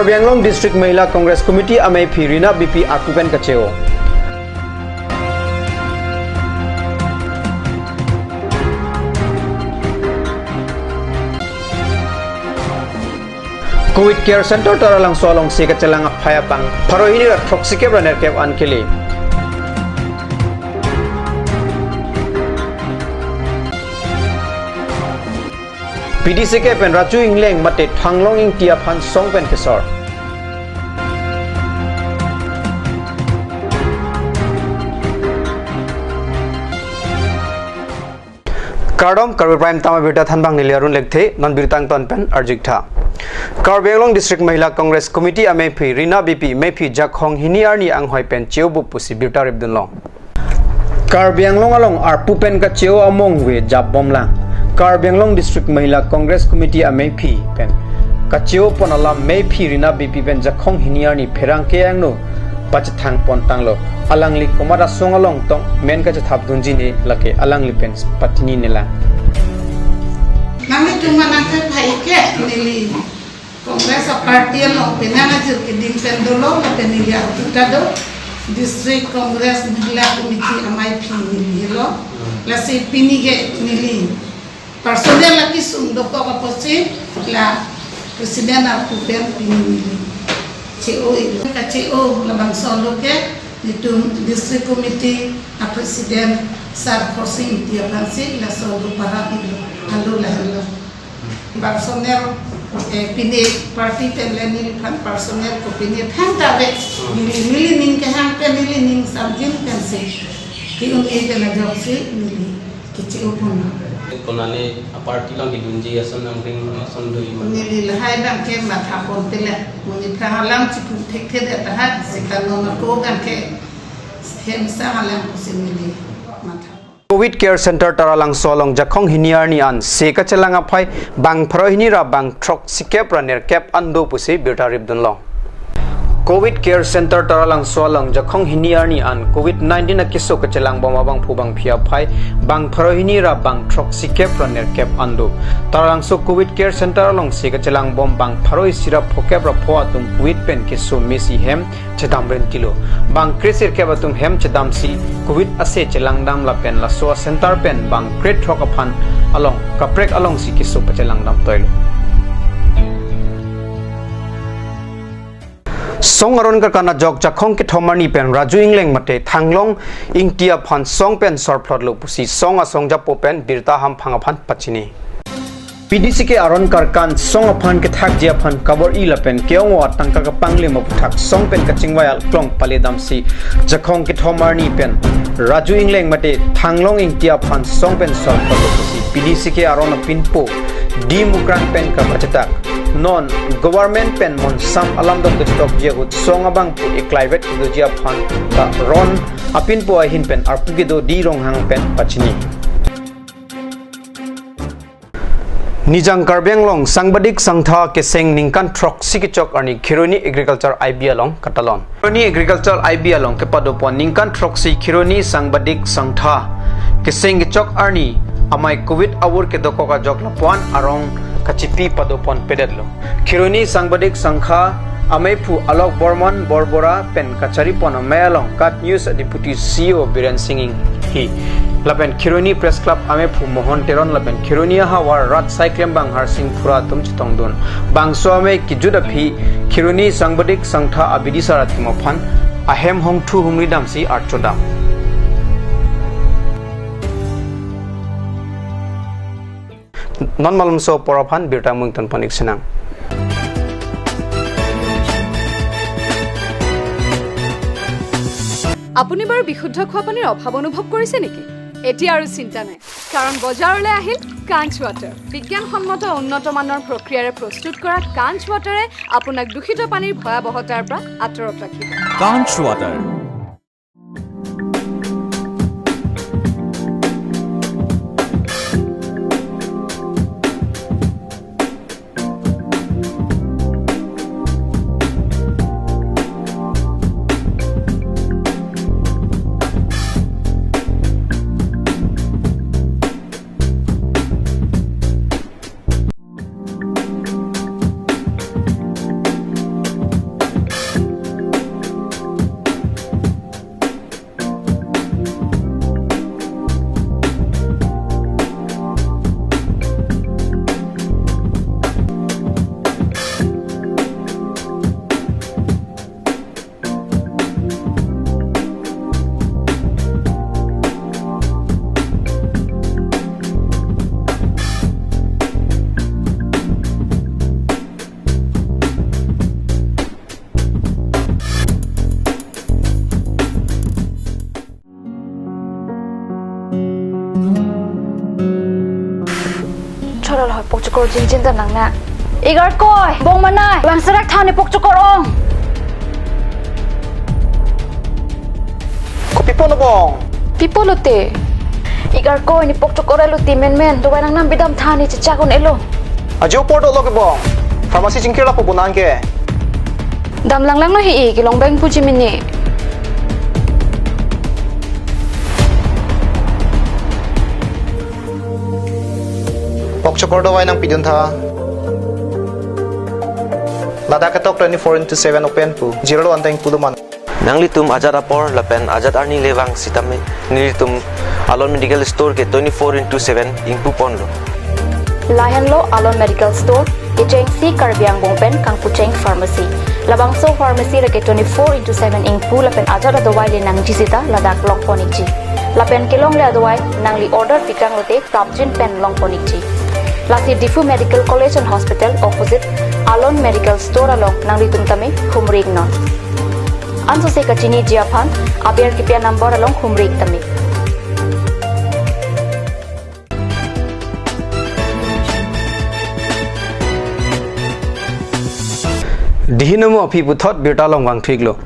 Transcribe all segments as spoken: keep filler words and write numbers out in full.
Karbi Anglong District Mahila Congress Committee ameiphi Rina Beypi arpu pen kache-o. Covid Care Center Taralangso along se kachelang aphai abang pharo hini ra throksikep ra nerkep an kele. P D C K pen Raju Engleng mate Thanglong Ingti aphan song pen kesor. Kardom, Karbi Prime Time abirta thanbang neli Arun Lekthe, non birta angton pen arju-ik tha. Karbi Anglong District Mahila Congress Committee ameiphi Rina Beypi meiphi Jakhong hini arni anghoi pen che-obup pusi birta ripdunlong. Karbi Anglong along arpu pen kache-o among ve japbomlang. Karbi Anglong District Mahila Congress Committee ameiphi pen kache-o pon alam meiphi Rina Beypi pen Jakhong hini arni pherangke angno pachethang pon tanglo. Alangli komat asong along tong men kachethapdunji ne lake alangli pen patini nelang. Nangli tuma nangke phai ke neli Congress a party along penang ajir keding pen dolo lapen neli aputa do District Congress Mahila Committee ameiphi neli helo. Lasi pini ke neli personal lake sum dokok apotsi la president arpu pen pini neli che-o-iklo. Kache-o labangso lo ke netum District Committee a president Sar Khorsing Ingti aphansi laso lo para iklo. Alo lahenlo. Personal, eh, pini party pen le neliphan personal ko pini thangta ave. Neli, neli ning kehang pen neli ning samjin pensi ke-un-e pen ajoksi neli keche-o pon. Konane a party along kedunji ason nangring ason do-i ma? Neli lahai abang ke matha pon tele. Monit aphan alam chipu thekthe det taha seta non ako abang ke hem sa alam pusi neli matha. Covid Care Center Taralangso along Jakhong hini arni an se kachelang aphai bang pharo hini ra bang throksikep ra nerkep an do pusi birta ripdunlong. Covid Care Center Taralangso along Jakhong hini arni an Covid nineteen akeso kachelangbom abangphu bangphi aphai bang pharo hini ra bang throksikep ra nerkep an do. Taralangso Covid Care Center along se kachelangbom bang pharo isi ra phokep ra pho atum Covid pen keso mesi hem chedam rentilo. Bang kresirkep atum hem chedamsi Covid ase chelangdam lapen laso a center pen bang krethrok aphan along kaprek alongsi keso pachelangdam toilo. Song aron karkan ajok Jakhong kethom arni pen Raju Engleng mate Thanglong Ingti aphan song pen sorphlotlo pusi song asong japo pen birta hamphang aphan pachini. P D C K aron karkan song aphan kethakji aphan kabor-i lapen ke-ong-o atangka kapanglim aputhak song pen kachingvai aklong paledamsi Jakhong kethom arni pen Raju Engleng mate Thanglong Ingti aphan song pen sorphlotlo pusi P D C K aron apinpo D Mukrang pen kapachetak. Non government pen monsam alam dok dok ji ahut song abangphu eklaivet kedoji aphan ta ron apinpo ahin pen arpu kedo D Ronghang pen pachini. Nijang Karbi Anglong Sangbadik Sangtha keseng ningkan throksi kechok arni Kheroni Agriculture I B along katalon. Kheroni Agriculture I B along kepadopon ningkan throksi Kheroni Sangbadik Sangtha keseng kechok arni amei Covid avur kedokok ajok lapuan arong kachipi padopon pedetlo. Kheroni Sangbadik Sangtha ameiphu Alok Bormon Borbora pen kacharipon amei along KAT News Deputy C E O Biren Sing Inghi lapen Kheroni Press Club ameiphu Mohon Teron lapen Kheroni ahavar rat saiklembang Harsing Phura atum chetongdun. Bangso amei kejut aphi Kheroni Sangbadik Sangtha abidisar atum aphan ahem hongthu humridamsi archodam. Non malomso apor aphan birta mungton panik sinang. আপুনি বাৰু বিশুদ্ধ খোৱা পানীৰ অভাৱ অনুভৱ কৰিছে নেকি? এতিয়া আৰু চিন্তা নাই, কাৰণ বজাৰলৈ আহিল কাঞ্চ ৱাটাৰ। বিজ্ঞানসন্মত উন্নত মানৰ প্ৰক্ৰিয়াৰে প্ৰস্তুত কৰা কাঞ্চ ৱাটাৰে আপোনাক দূষিত পানীৰ ভয়াৱহতাৰ পৰা আঁতৰত ৰাখিব। কাঞ্চ water. Halo, halo, pokchokor jinjin ta nang na. Ik Arkoi, bong manai, bang serak than ne pokchokor ong. Kopi pon bong? Pi pulote? Ik Arkoi, ne pokchokor elo ti menmen, dawai nangnam bidam than ne chechak un-elo. Ajo apor dolo ke bong. Pharmacy chingkir lapu bonang ke. Dam langlanglo hi, kelong bang puji mini. Pokchokor dawai nangpidun tha. Ladak ketok twenty-four into seven open pu. Zero lo anteng pulo man. Nanglitum ajat apor lapen ajat arni le vang sitame nelitum Alon Medical Store ke twenty-four into seven ingpu ponlo. Lahenlo Alon Medical Store, kechengsi Karbi angbong pen kangpucheng pharmacy. Labangso pharmacy lake twenty-four into seven ingpu lapen ajat adawai le nangji sita ladak long pon ikji. Lapen kelongle adawai nangli order pikang lote prapjin pen long pon ikji. Lasi Diphu Medical College and Hospital opposite Alon Medical Store along nanglitum tame humri iknon. Ansose kachiniji aphan aber kipi a-number along humri ik tame. Dihi nomo aphi puthot birta along vangthu iklo.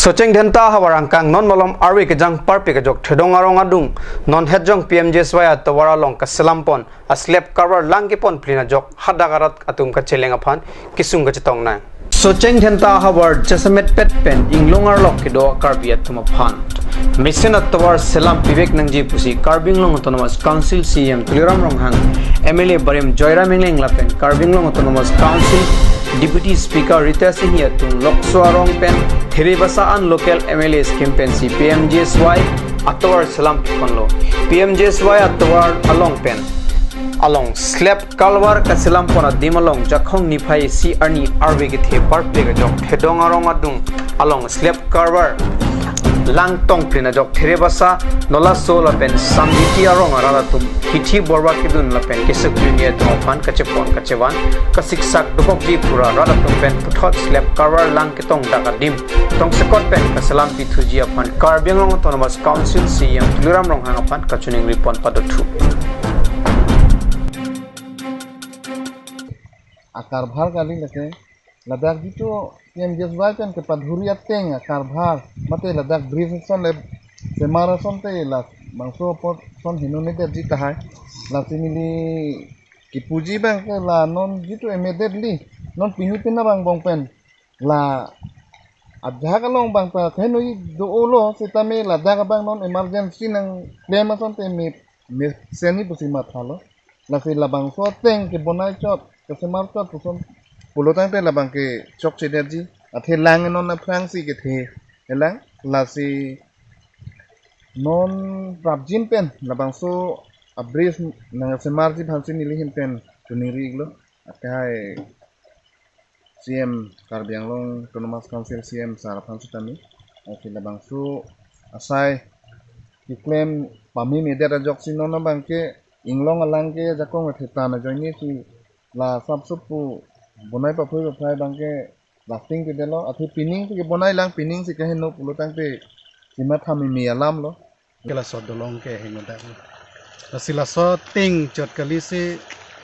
Socheng Dhenta havar angkang non malom arve kejang parpik ajok Thedong arong adung non hetjong P M G S Y atovar along kaselam pon a-slab cover lang kepon plin ajok hadak arat atum kacheleng aphan kesung kachetong nang. Socheng Dhenta havar jasemet pet pen inglong arlok kedo Karbi atum aphan mesen atovar selam pivek nangji pusi Karbi Anglong Autonomous Council C E M Tuliram Ronghang, M L A Barim Joyram Engleng lapen Karbi Anglong Autonomous Council Deputy Speaker Rita Singhi atum Lokso arong pen Theribasa an local M L A scheme pensi P M G S Y atovar selam piponlo. P M G S Y atovar along pen along slab culvert kaselam pon adim along Jakhong niphai isi arni arve kethe parpik ajok Thedong arong adung along slab culvert lang tong plin ajok Theribasa, Nolaso lapen Samhiti arong arat atum hithi borwa kedun lapen kesuk juni atum aphan kachepon kachevan kasiksak dokokji pura rat atum pen puthot slab culvert lang ketong dak adim tongsekot pen kaselam pithuji aphan Karbi Anglong Autonomous Council C E M Tuliram Ronghang aphan kachiningri pon padothu. A-cover kali lake ladak jitu P M G S Y pen kepadhuri ateng a-cover mate ladak bridge ason le semar ason te labangso apor ason heno ne detji tahai. Lasi neli kipuji abang ke la non jitu immediately non pini pina bang bong pen la ajahak along bang ta khenoi do-olo sitame ladak abang non emergency nangklem ason te me, mesen ni pusi mathalo. Lasi labangso ateng kebonai chot, kesemar chot puson pulo tangte labang ke chokche detji. Athe lang non aphrangsi kethe elang, lasi non prapjin pen labangso a-bridge nangsemarji aphansi neli ahin pen chiningri iklo. Akai C E M Karbi Anglong Autonomous Council C E M sir aphan sitame, athe labangso asai keklem pame medet ajoksi non abang ke inglong alang ke ajakong athe tan ajoine si la sapsup pu bonai paphui paprai abang ke lasting ke delo, athe pining si kebonai lang, pining si keheno pulo tangte kematha meme alam lo. Ke laso dolong ke hingno dak. Lasi laso ateng chot kali si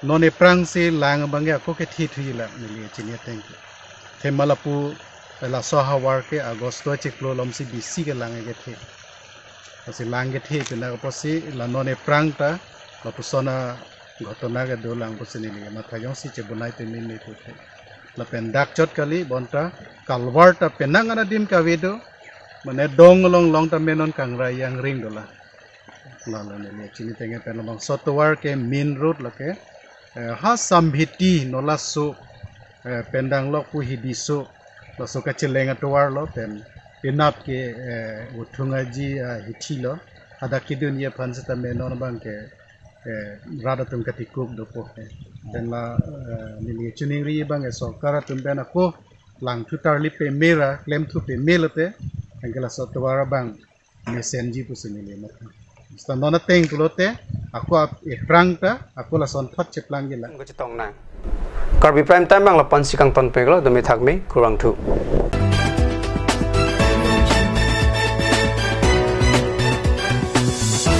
non ephrangsi lang abang ke ako kethe thuji la neli chini ateng ke. Thema lapu laso havar ke August achiklo alom si bisi ke lang kethe. Lasi lang kethe pina apotsi la non ephrang ta lapuson aghotona kedo lang pusi neli matha jongsi chebonai peme me puthe. Lapen dak chot kali bonta culvert ta penang an adim kave do. Mane dong along long ta menon kangra yang ring dola. Lalo neli chini tenge pen labangso atovar ke main road lake, eh, ha Samhiti Nolaso, eh, pen danglok pu Hidiso, laso kacheleng atovar lo pen penap ke, eh, Uthung Aji, eh, hithi lo. Hadak kedunji aphan sitame non abang ke, eh, rat atum katikuk dopo. Pen la, eh, neli chiningri abang ke sorkar atum pen ako langthu tarli peme ra, klemthu peme lote, anke laso atovar abang mesenji pusi neli matha. Sita non ateng pulote, ako ap-, ephrang ta, ako lason thot cheplangji la. Kachetong nang. Karbi Prime Time abang lapu-ansi kangton peklo, dome thakme, kurvangthu.